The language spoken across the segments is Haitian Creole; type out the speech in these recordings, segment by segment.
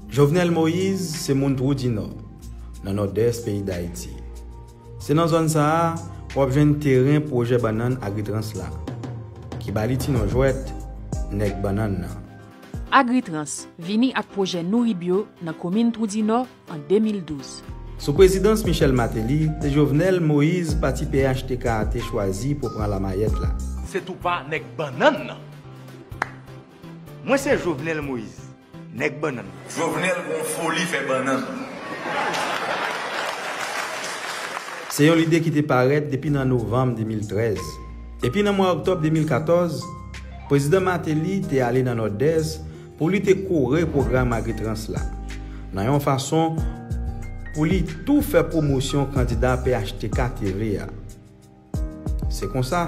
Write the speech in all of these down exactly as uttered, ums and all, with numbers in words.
Jovenel Moïse se moun Twou di Nò, nan Nòdès peyi Dayiti. Se nan zòn sa a w ap jwenn teren pwojè bannann Agritrans la, ki ba li ti non jwèt Nèg Bannann nan. Agritrans vini ak pwojè Nouribio nan komin Twou di Nò an de mil douz. Sou prezidans Michel Martelly, se Jovenel Moïse pati P H T K a te chwazi pou pran lamayèt la. Se tou pa Nèg Bannann nan. Mwen se Jovenel Moïse, Nèg Bannann. Jovenel gon foli fè bannann. Se yon lide ki te parèt depi nan novanm de mil trèz. Epi nan mwa òktòb de mil katòz, Prezidan Martelly te ale nan Nòdès pou li te kore pwogram Agritrans la, nan yon fason pou li tou fè pwomosyon kandida P H T K te vle a. Se konsa,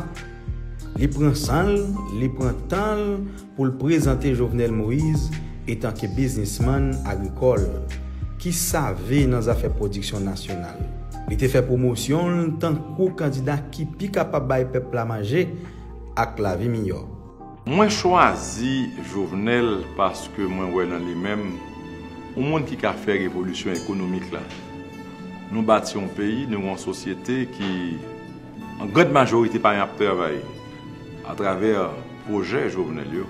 li pran san l, li pran tan l pou l prezante Jovenel Moïse etanke biznismann agrikòl ki save nan zafè pwodiksyon nasyonal. Li te fè pwomosyon l tankou kandida ki pi kapab bay pèp la manje ak lavi miyò. Mwen chwazi Jovenel paske mwen wè nan li menm yon moun ki ka fè revolisyon ekonomik la. Nou bati yon peyi, nou yon sosyete ki, an grand majorite pa yon ap travay. Atravè pwojè Jovenel yo,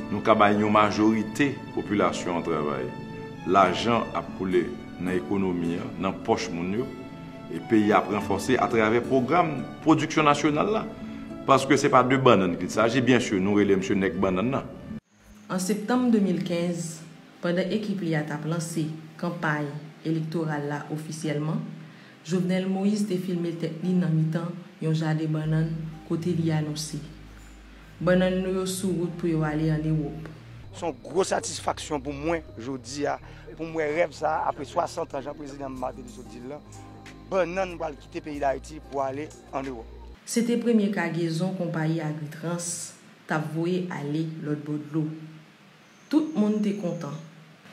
nou ka bay yon majorite popilasyon an travay. Lajan ap koule nan ekonomi an, nan pòch moun yo. E peyi a ap ranfòse atravè pwogram pwodiksyon nasyonal la. Paske se pa de bannann qu'il s'agit, byen si, nou rele misye Nèg Bannann nan. An septanm de mil kenz, pandan ekip li a t ap lanse kanpay elektoral la ofisyèlman, Jovenel Moïse te filme tèt li nan mitan yon jaden bannann kote li anonse: Bannann nou yo sou wout pou yo ale ann Ewòp. Se yon gwo satisfaksyon pou mwen jodi a, pou m wè rèv sa a, apre swasant an, jan prezidan Martelly sot di l lan, bannann pral kite peyi Dayiti pou ale ann Ewòp. Se te premye kagezon konpayi Agritrans t ap voye ale lòt bò dlo. Tout moun te kontan.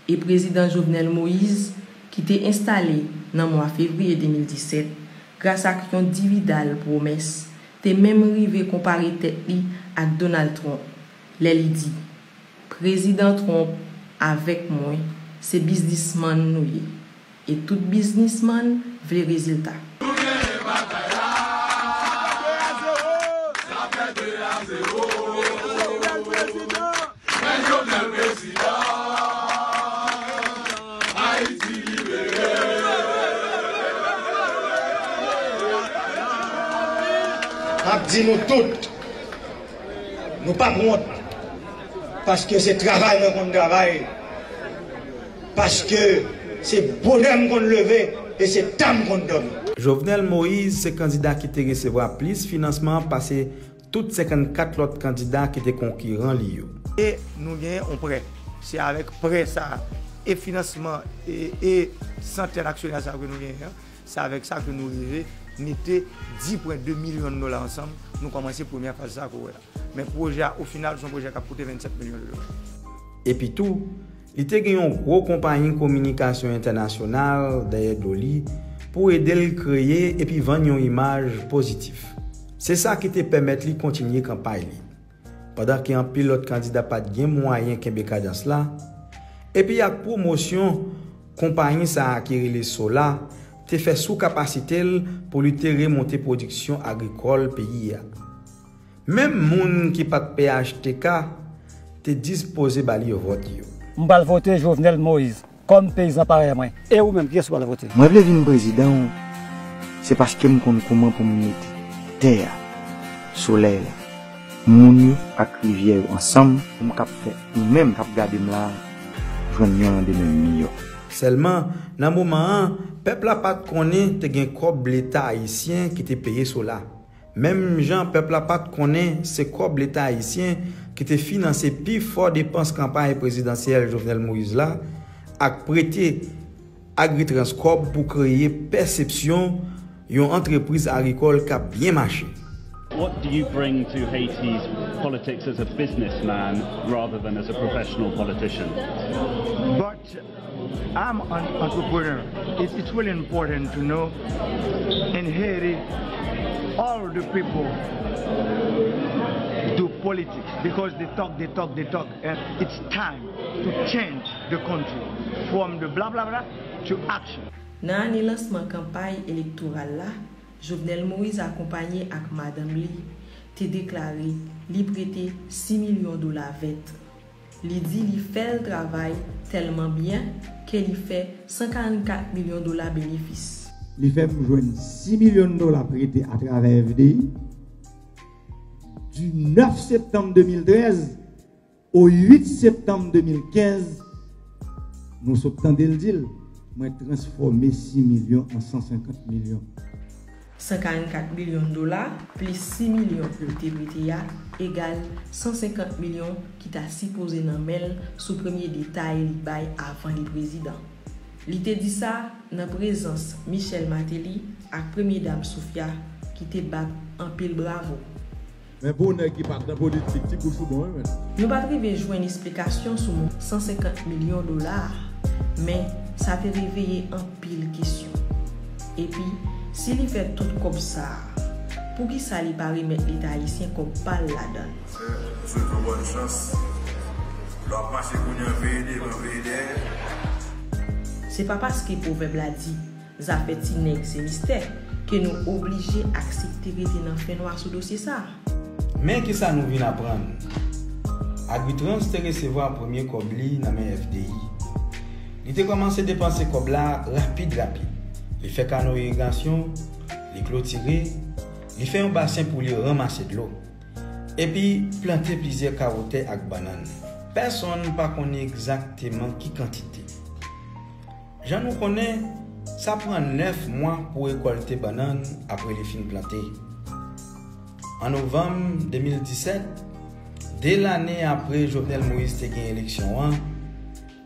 E prezidan Jovenel Moïse, ki te enstale nan mwa fevriye de mil disèt, gras ak yon dividal pwomès, te menm rive konpare tèt li ak Donald Trump, lè li di: Prezidan Trump avèk mwen, se biznismann nou ye. E tout biznismann vle rezilta. M ap di nou tout, nou p ap wont, paske se travay mwen konn travay, paske se bonè m konn leve e se ta m konn dòmi. Jovenel Moïse se kandida ki te resevwa plis finansman pase tout senkannkat lòt kandida ki te konkiran li yo. E nou genyen yon prè. Se avèk prè sa a e finansman e, e santèn aksyonè sa a ke nou genyen an, se avèk sa ke nou rive mete dis pwen de milyon dola ansanm, nou kòmanse premyè faz sa a ke w wè la. Men pwojè a, o final, se yon pwojè k ap koute vennsèt milyon de dola. Epi tou, li te gen yon gwo konpayi kominikasyon entènasyonal dèyè do li pou ede l kreye epi vann yon imaj pozitif. Se sa ki te pèmèt li kontinye kanpay li. Pandan ke anpil lòt kandida pa t gen mwayen kenbe kadans la, epi ak pwomosyon konpayi sa a ki rele Sola te fè sou kapasite l pou li te remonte pwodiksyon agrikòl peyi a. Menm moun ki pa t P H T K te dispoze ba li vòt yo. M pral vote Jovenel Moïse kòm peyizan parèy mwen. E ou menm, kiyès ou pral vote? Mwen vle vin prezidan w, se paske m konn kouman pou m mete tè a, solèy la, moun yo ak rivyè yo ansanm pou m kab fè ou menm k ap gade m la a jwenn yon landemen miyò. Sèlman, nan moman an, pèp la pa t konnen te gen kòb Leta ayisyen ki te peye Sola. Menm jan pèp la pa t konnen se kòb Leta ayisyen ki te finanse pifò depans kanpay prezidansyèl Jovenel Moïse la ak prete Agritrans kòb pou kreye pèsepsyon yon antrepriz agrikòl k ap byen mache. What do you bring to Haiti's politics as a businessman rather than as a professional politician? But I'm an entrepreneur. It's, it's really important to know in Haiti, all the people do politics because they talk, they talk, they talk, and it's time to change. The country from the blah blah blah to action. Nan ane lansman kanpay elektoral la, Jovenel Moïse akonpanye ak madanm li te deklare li prete sis milyon dola vèt. Li di li fè l travay tèlman byen ke li fè san karannkat milyon dola benefis. Li fè m jwenn sis milyon dola prete atravè F D I. Du nèf septanm de mil trèz au uit septanm de mil kenz, nou sot tande l di l, mwen transfòme sis milyon an san senkant milyon. San karannkat milyon dola plis sis milyon pou l te prete a egal san senkant milyon ki ta sipoze nan men l sou premye detay li bay avan li prezidan. Li te di sa nan prezans Michel Martelly ak premye dam Sophia ki te bat anpil bravo. Men pou nèg ki pa t nan politik, ti bouch ou bon wi menn. Nou pa t rive jwenn esplikasyon sou mont san senkant milyon dola a, men sa te reveye anpil kesyon. Epi, si li fè tout kòb sa a, poukisa li pa remèt Leta ayisyen kòb pa l ladan l? Sweto bòn chans. Lè w ap mache kounye an, veye devan, veye dèyè. Se pa paske pwovèb la di, zafè ti nèg se mistè, ke nou oblije aksepte rete nan fènwa sou dosye sa a. Men kisa nou vin aprann? Agritrans te resevwa premye kòb li nan men F D I. Li te kòmanse depanse kòb la rapid rapid. Li fè kano irigasyon, li klotire, li fè yon basen pou li ranmase dlo. Epi plante plizyè kawo tè ak bannann. Pèsonn pa konnen egzakteman ki kantite. Jan nou konnen, sa pran nèf mwa pou rekòlte bannann apre li fin plante. An novanm de mil disèt, de lane apre Jovenel Moïse te gen eleksyon an,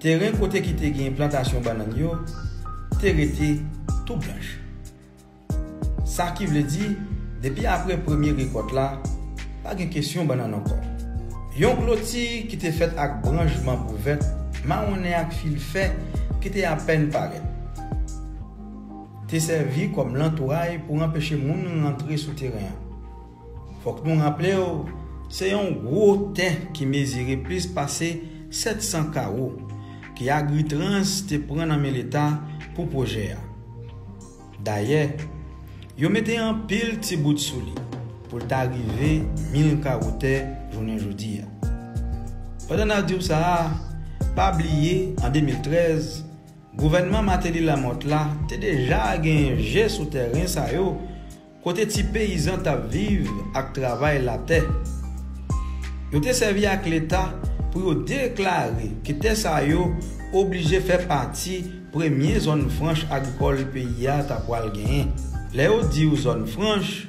teren kote ki te gen plantasyon bannann yo te rete tou blanch. Sa ki vle di, depi apre premye rekòt la, pa gen kesyon bannann ankò. Yon kloti ki te fèt ak branch banbou vèt, mawonnen ak fil fè ki te apèn parèt, te sèvi kòm lantouray pou anpeche moun rantre sou teren an. Fòk nou raple w, se yon gwo tè ki mezire plis pase sèt san kawo, ki Agritrans te pran nan men Leta pou pwojè a. Dayè, yo mete anpil ti bout sou li pou l ta rive mil kawo tè jounen jodi a. Pandan n ap di w sa a, pa bliye, an de mil trèz, gouvènman Martelly-Lamothe la te deja gen je sou tèren sa yo kote ti peyizan t ap viv ak travay latè. Yo te sèvi ak Leta pou yo deklare ke tè sa yo oblije fè pati premye zòn franch agrikòl peyi a ta pral genyen. Lè yo di w zòn franch,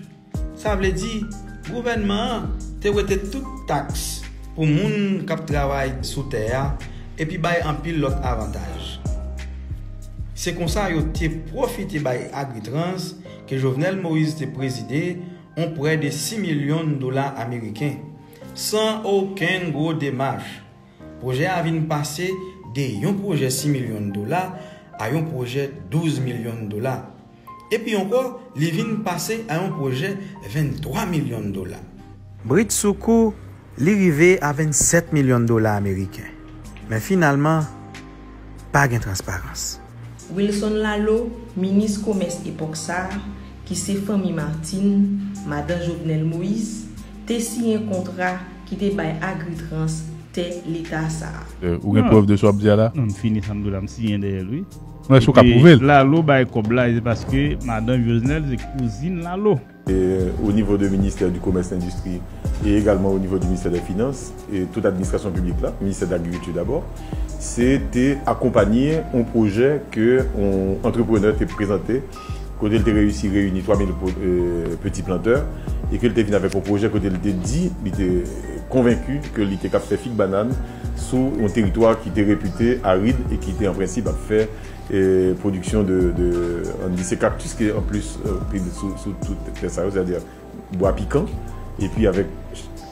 sa vle di gouvènman an te wete tout taks pou moun k ap travay sou tè a epi bay anpil lòt avantaj. Se konsa yo te pwofite bay Agritrans ke Jovenel Moïse te prezide, yon prè de sis milyon dola ameriken, san okenn gwo demach. Pwojè a vin pase de yon pwojè sis milyon dola a yon pwojè douz milyon dola. Epi ankò, li vin pase a yon pwojè venntwa milyon dola. Britsoukou, li rive a vennsèt milyon dola ameriken. Men finalman, pa gen transparans. Wilson Laleau, minis komès epòk sa a, ki se fanmi Martine, madan Jovenel Moïse, te siyen kontra ki te bay Agritrans tè Leta sa a. Euh, ou gen prèv de sa w ap di a la? Non, m fini sa m di w la, m siyen dèyè l, wi. Mwen, èske w ka pwouve l? Laleau bay kòb la, se paske madan Jovenel se kouzin Laleau. Et au niveau de ministère du Commerce et Industrie et également au niveau du ministère des Finances et toute administration publique là, ministère de l'Agriculture d'abord, se te akonpanye yon pwojè ke yon antreprenè te prezante, kote l te reyisi reyini twa mil po- euh, peti plantè, e ke l te vin avèk yon pwojè kote l te di, li te konvenki ke li te kab fè fig bannann sou yon teritwa ki te repite arid e ki te an prensip ap fè e pwodiksyon de, de, ann di se kaktis ki an plis, euh, ki sou, sou tout tè sa yo, sètadi bwa pikan, epi avèk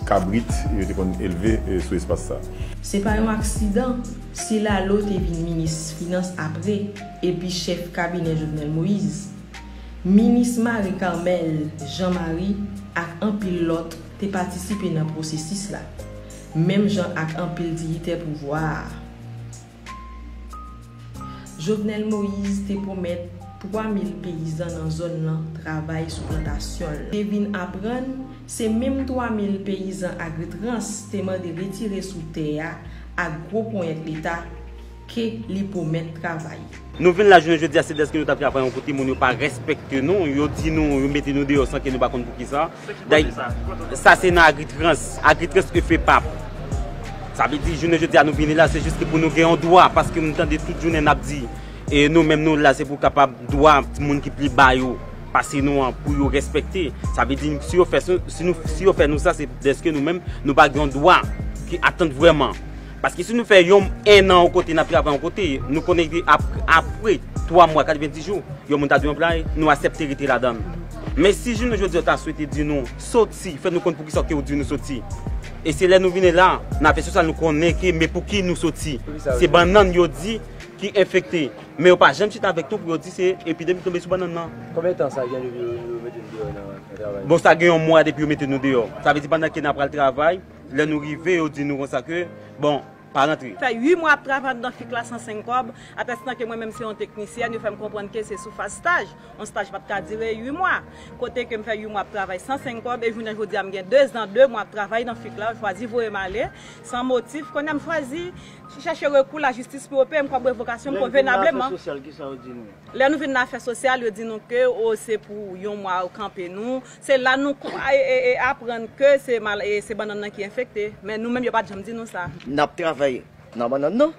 kabrit yo te konn elve, e, sou espas sa. Se pa yon aksidan si Laleau te vin minis finans apre epi chèf kabinè Jovenel Moïse. Minis Marie Carmelle Jean Marie ak anpil lòt te patisipe nan pwosesis la, menm jan ak anpil diyitè pouvwa a. Jovenel Moïse te pwomèt twa mil peyizan nan zòn nan travay sou plantasyon l. Te vin aprann, se menm twa mil peyizan Agritrans te mande retire sou tè a ak gwo ponyèt Leta ke li pwomèt travay. Nou vin la jounen jodi a, se dèske nou t ap travay yon kote, moun yo pa respekte nou, yo di nou, yo mete nou deyò san ke nou pa konn poukisa. Dayè, sa se nan Agritrans, Agritrans e FEPAP. Sa vle di, jounen jodi a, nou vini la, se jis ke pou nou gen yon dwa, paske nou tande tout jounen n ap di, e nou menm nou la, se pou kapab dwa moun ki pli ba yo pase nou an, pou yo respekte. Sa vle di, si yo fè, si nou, si yo fè nou sa, se dèske nou menm, nou pa gen yon dwa ki atann vrèman. Paske si nou fè yon, en an yon kote, n ap travay yon kote, nou konnen ke ap-, apre twa mwa, katrevendis jou, yon moun ta dwe anplwaye, nou aksepte rete ladan l. Men si jounen jodi a ta swete di nou soti, fè nou konn poukisa ke yo di nou soti. E se lè nou vini la, nan afè sosyal nou konnen ke men pouki nou soti. Se bannann yo di ki enfekte. Men yo pa janm chita avèk nou pou yo di se epidemi ki tonbe sou bannann nan. Konbyen tan sa gen depi yo, yo mete nou deyò nan, nan travay? Bon, sa gen yon mwa depi yo mete nou deyò. Sa vle di pandan ke n ap pral travay, lè nou rive, yo di nou konsa ke, bon, pa rantre. Fè uit mwa ap travay anndan fik la san senk kòb, atèstan ke mwen menm se yon teknisyèn, yo fè m konprann ke se sou faz staj. Yon staj pa t ka dire uit mwa. Kote ke m fè uit mwa ap travay san senk kòb, e jounen jodi a m gen dezan, de mwa ap travay nan fik la, yo chwazi voye m ale, san motif. Kounye a m chwazi chèche rekou lajistis pou yo peye m kòb revokasyon m konvenableman. Lè nou vin nan afè sosyal, ki sa yo di nou? Lè nou vin nan afè sosyal, yo di nou ke, o, se pou yon mwa yo kanpe nou. Se la nou ko-, e, e, e, aprann ke se mal-, e, se bannann nan ki enfekte. Men nou menm, yo pa t janm di nou sa. N ap travay nan bannann nan.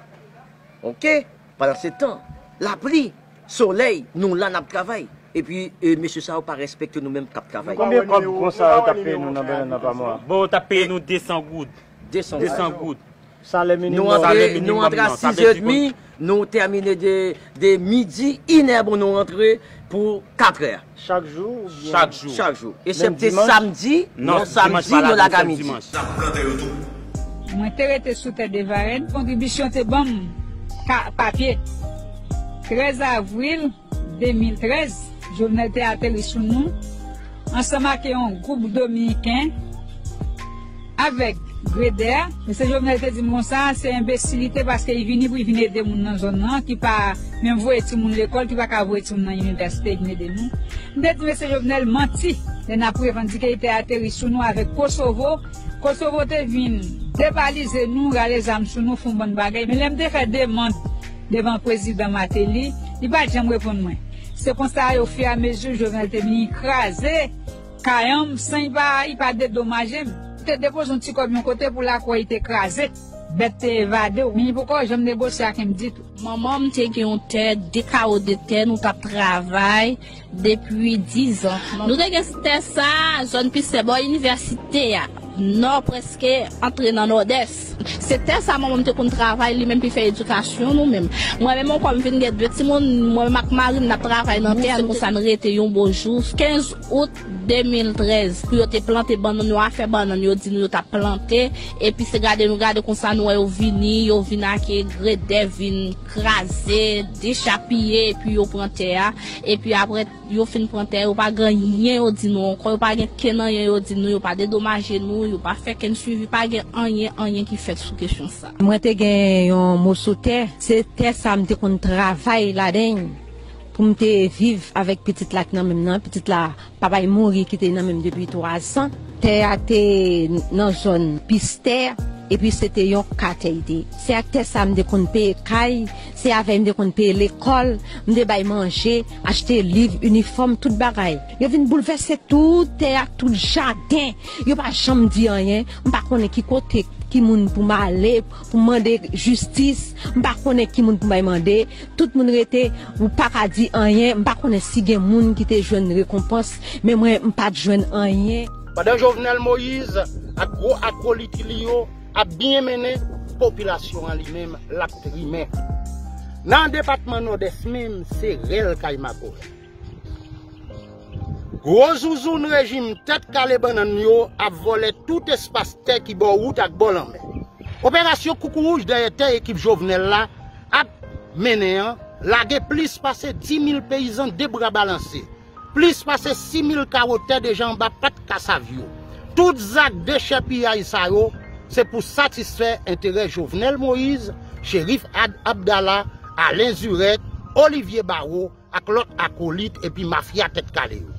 Oke? Pandan se tan, lapli, solèy, nou la, n ap travay. Epi, e, mesye sa yo pa respekte nou menm k ap travay. Konbyen kòb konsa yo t ap peye nou nan bannann nan pa mwa? Bon, yo t ap peye nou desan goud. Desan goud. Desan goud. Salè minimòm. Nou antre, nou antre a sizè edmi, nou tèmine de, de midi, inè bon nou rantre pou katrè. Chak jou oubyen? Chak jou. Chak jou. Esepte samdi, non, samdi nou lage a midi. N ap plante yo tou. Mwen te rete sou tè de Varenne, kontribisyon te ban m ka-, papye. Trèz avril de mil trèz, Jovenel te ateri sou nou, ansanm ak yon gwoup dominiken, avèk gredè. Mesye Jovenel te di m konsa, se enbesilite paske li vini pou li vin ede moun nan zòn nan ki pa menm voye timoun lekòl, ki pa ka voye timoun nan inivèsite, vin ede nou. M te di mesye Jovenel manti lè n ap revandike li te ateri sou nou avèk Kosovo. Kosovo te vin depalize nou, rale zam sou nou, fè yon bann bagay. Men lè m te fè demann devan prezidan Martelly, li pa t janm reponn mwen. Se konsa, ofiramezi, Jovenel te vini kraze kay an m san li pa, li pa dedomaje m. Li te depoze yon ti kòb yon kote pou lakou a li te kraze. Bèt te evade, men li poko janm negosye ak m ditou. Manman m te gen yon tè, de kawo de tè, nou t ap travay depi dizan. Nou te gen tè sa, zòn Pistè bò inivèsite a, nò prèske antre nan nòdès. Se tè sa manman m te konn travay, li menm ki fè edikasyon nou menm. Mwen menm ankò m vin gen de timoun, mwen menm ak mari m n ap travay nan tè a, se konsa n rete yon bon jou, kenz out de mil trèz, pou yo te plante bannann, yo afè bannann, yo di nou yo t ap plante, epi se gade nou gade konsa nou wè yo vini, yo vin ak gredè, vin kraze, dechapiye, epi yo pran tè a, epi apre yo fin pran tè, yo pa gen anyen yo di nou ankò, yo pa gen kenn anyen yo di nou, yo pa dedomaje nou, yo pa fè kenn swivi, pa gen anyen, anyen ki fèt sou kesyon sa. Mwen te gen yon moso tè, se tè sa m te konn travay ladan l pou m te viv avèk pitit la k nan men m nan, pitit la papa l mouri kite l nan men m depi twazan. Tè a te nan zòn Pistè, epi se te yon katè l te. Se ak tè sa m te konn peye kay, se avè l m te konn peye lekòl, m te bay manje, achte liv, inifòm, tout bagay. Yo vin boulvèse tout tè ak tout jaden. Yo pa janm di anyen. M pa konnen ki kote, ki moun pou m ale, pou m mande jistis. M pa konnen ki moun pou m bay mande. Tout moun rete, ou pa ka di anyen. M pa konnen si gen moun ki te jwenn rekonpans, men mwen, m pa t jwenn anyen. Pandan Jovenel Moïse ak gwo akolit li yo ap byen mennen, popilasyon an li menm, l ap trimen. Nan depatman Nòdès menm, se rèl kay makorèl. Gwo zouzoun rejim tèt kale bannann yo ap vòlè tout espas tè ki bò wout ak bò lanmè. Operasyon Koukouwouj dèyè tè ekip Jovenel la ap mennen an lage plis pase dis mil peyizan de bra balanse, plis pase sis mil kawo tè deja anba pat kasav yo. Tout zak dechèpiyay sa yo, se pou satisfè enterè Jovenel Moïse, Cherif Ad-, Abdallah, Alain Zurek, Olivier Barreau ak lòt akolit epi mafya Tèt Kale yo.